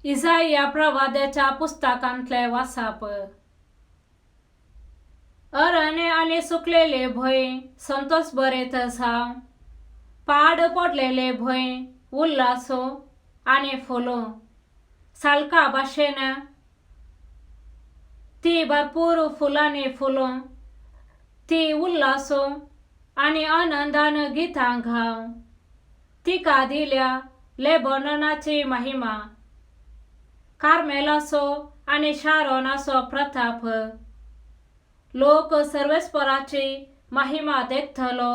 इजाइया प्रवाद्याच्या पुस्तकांतलें वाचप. अरण्य आनी सुकलेले भंय संतोष बरेत जावं, पाड पडलेले भंय उल्हासो आनी फुलो सालका भाशेन ती भरपूर फुलांनी फुलो, ती उल्हासो आनी आनंदान गितां गाव. तिका दिल्या लेबननाची महिमा, कार्मेलाचो आनी शारोनाचो प्रताप. लोक सर्वेस्पराची महिमा देखतलो,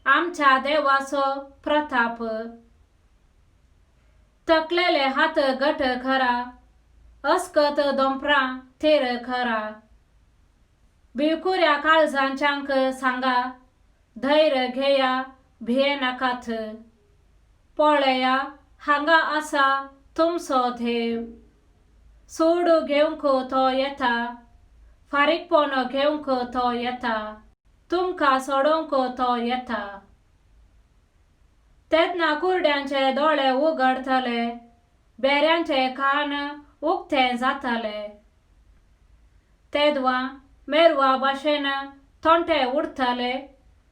आमच्या देवाचो प्रताप. तकलेले हात घट करा, अस्कत दोंपरां थीर करा. भिवकुऱ्या काळजांच्यांक सांगा, धैर्य घेया, भियेनाकात. पळया, हांगा आसा तुमचो देव. सूड घेवंक तो येता, फारीकपण घेवंक तो येता, तुमकां सोडोवंक तो येता. तेन्ना कुरड्यांचे दोळे उगडतले, बेऱ्यांचे कान उक्ते जातले. तेदवा मेरवा भाशेन तोंटे उडटले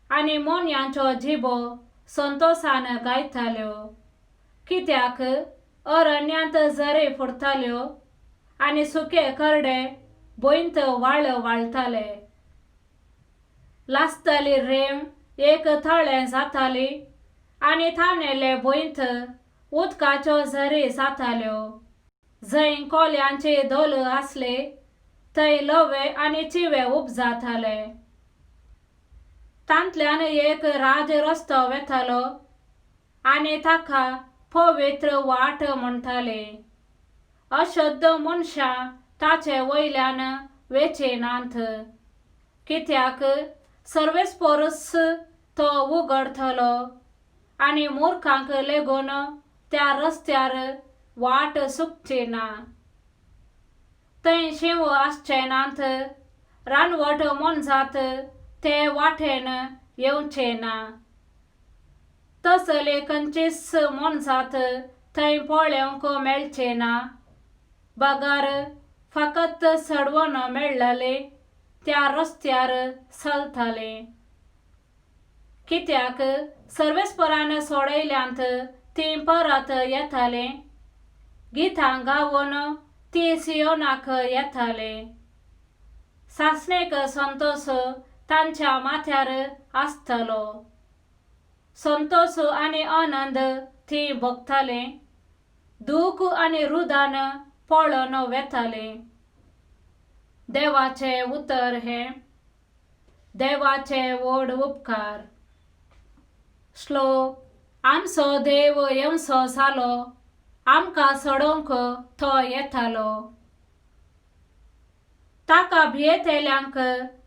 आनी मोन्यांच्यो जिबो संतोसान गायताल्यो. कित्याक अरण्यांत झरे फुटताल्यो आनी सुके करडे भंयत वाळ वाळटाले. लासतली रेंव एक तळें जाताली आनी तानेले भंयत उदकाच्यो झरी जाताल्यो. जंय कोल्यांचे दल आसले थंय लवे आनी चिवे उपजाताले. तांतल्यान एक राज रस्तो वेतालो आनी ताका पवित्र वाट म्हणटाले. अशुद्ध मनशां ताचे वयल्यान वेचे नात, कित्याक सर्वेस्परस तो उगडटलो आनी मुर्खांक लेगून त्या रस्त्यार वाट सुकची ना. थंय शींव आसचे नात, रानवट मोनजात ते वाटेन येवचे ना. तसले खंयचीच मोनजात थंय पळोवंक मेळचे ना, बगर फकत सडवण मेळ्ळले त्या रस्त्यार चलताले. कित्याक सर्वेस्परान सोडयल्यांत तीं परत येताले, गितां गावन ती सियोनाक येताले. सासणेक संतोष तांच्या माथ्यार आसतलो. संतोष आनी आनंद ती भोगताले, दूख आनी रुदान पळोवन वेताले. देवाचें उतर हें. देवाचे व्हड उपकार. श्लोक. आमचो देव येवचो जालो, आमकां सोडोवंक तो येतालो. ताका भियेतल्यांक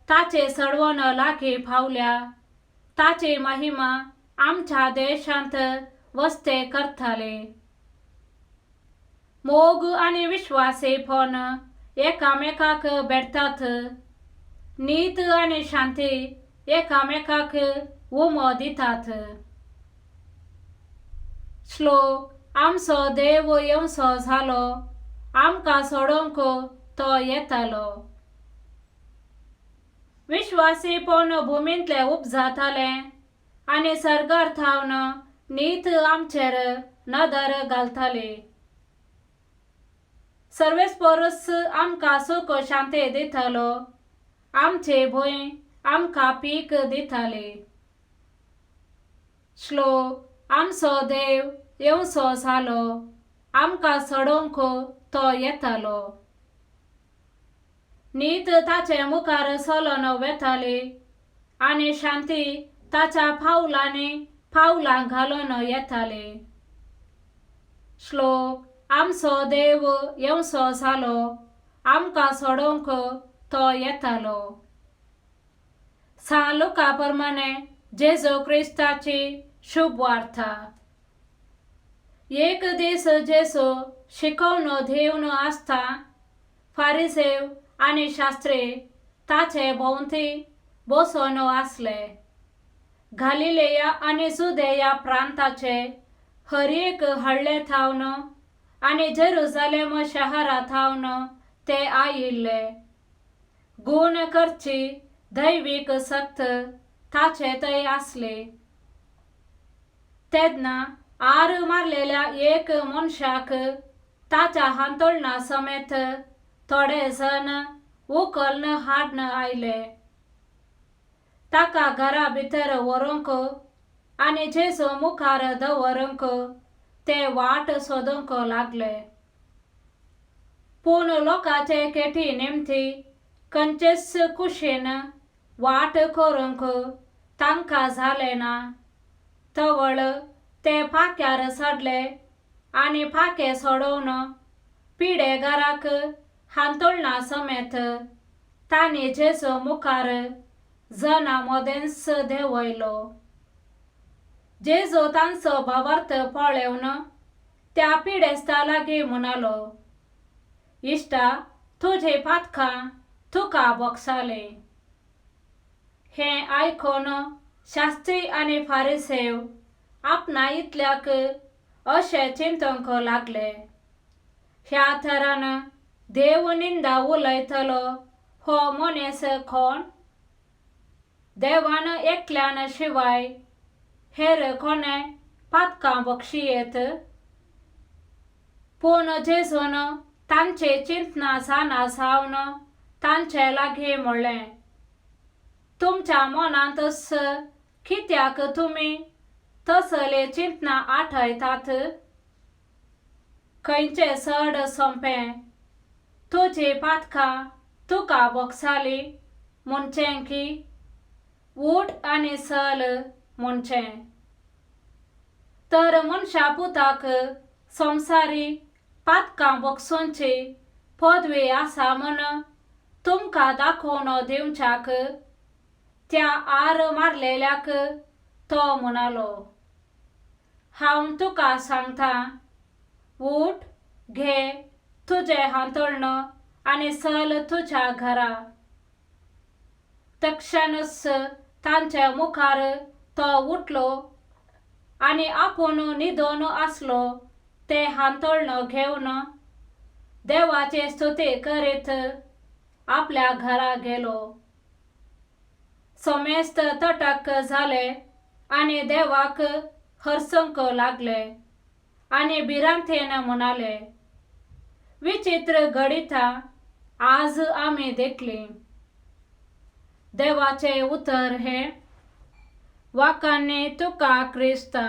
ताचे सडवण लागीं पावल्या. ताची महिमा आमच्या देशांत वस्ते करताले. मोग आनी विश्वासीपण एकामेकाक भेटतात, नीत आनी शांती एकामेकाक उमो दितात. श्लोक. आमचो देव येवचो जालो, आमकां सोडोवंक तो येतालो. विश्वासीपण भुमींतलें उपजातालें आनी सर्गार थावन नीत आमचेर नदर घालताली. सर्वेस्परस आमकां सुख शांती दितालो, आमचे भंय आमकां पीक दिताली. श्लोक. आमचो देव येवचो जालो, आमकां सोडोवंक तो येतालो. नीत ताचे मुखार चलोन वेताली आनी शांती ताच्या पावलांनी पावलां घालून येताली. श्लोक. आमचो देव येवचो जालो, आमकां सोडोवंक तो येतालो. सान लुका प्रमाणे जेजू क्रिस्ताची शुभ वार्ता. एक दीस जेजू शिकोवन दिवन आसता फारिसेव आनी शास्त्री ताचे भोंवती बसून आसले. गालिलेया आनी जुदेया प्रांताचे हर एक हळ्ळे थावन आनी जेरुजालेम शहरा थावन ते आयिल्ले. गूण करची दैवीक सक्त ताचे थंय आसली. तेन्ना आर मारलेल्या एक मनशाक ताच्या हांतोळणा समेत थोडे जण उखल्न हाडन आयले. ताका घरा भितर व्हरूंक आनी जेजू मुखार दवरूंक ते वाट सोदूंक लागले. पूण लोकांचे केटी निमती खंयचेच कुशीन वाट करूंक तांकां जालें ना. तवळ ते पाख्यार चडले आनी पाखें सोडोवन पिडेगाराक हांतोळणा समेत तांणी जेजू मुखार जना मदेंच देंवयलो. जेजू तांचो भावार्थ पळेवन त्या पिडेस्ता लागीं म्हणालो, इश्टा, तुजी पातकां तुका भोगसालीं. हें आयकून शास्त्री आनी फारिसेव आपणा इतल्याक अशें चिंतूंक लागले, ह्या थरान देव निंदा उलयतलो हो मनीस कोण? देवान एकल्यान शिवाय हेर कोणें पातकां बक्षी येत? पूण जेजून तांचे चिंतना जाणा जावन तांचे लागीं म्हणलें, तुमच्या मनांतच कित्याक तुमी तसले चिंतना आठयतात? खंयचें चड सोंपें, तुजी पातकां तुका भोगसालीं म्हणचें की ऊठ आनी चल म्हणचें? तर मनशा पुताक संवसारी पातकां भोगसुची पदवी आसा म्हूण तुमकां दाखोवन दिवच्याक त्या आर मारलेल्याक तो म्हणालो, हांव तुका सांगता, ऊठ, घे तुजें हांतोळण आनी चल तुज्या घरा. तक्षणच तांच्या मुखार तो उठलो आनी आपूण न्हिदून आसलो तें हांतोळण घेवन देवाची स्तुती करीत आपल्या घरा गेलो. समेस्त तटक जाले आनी देवाक हरसूंक लागले आनी भिरांतेन म्हणाले, विचित्र घडितां आज आमी देखलीं. देवाचें उतर हें. वाखाणी तुका क्रिस्ता.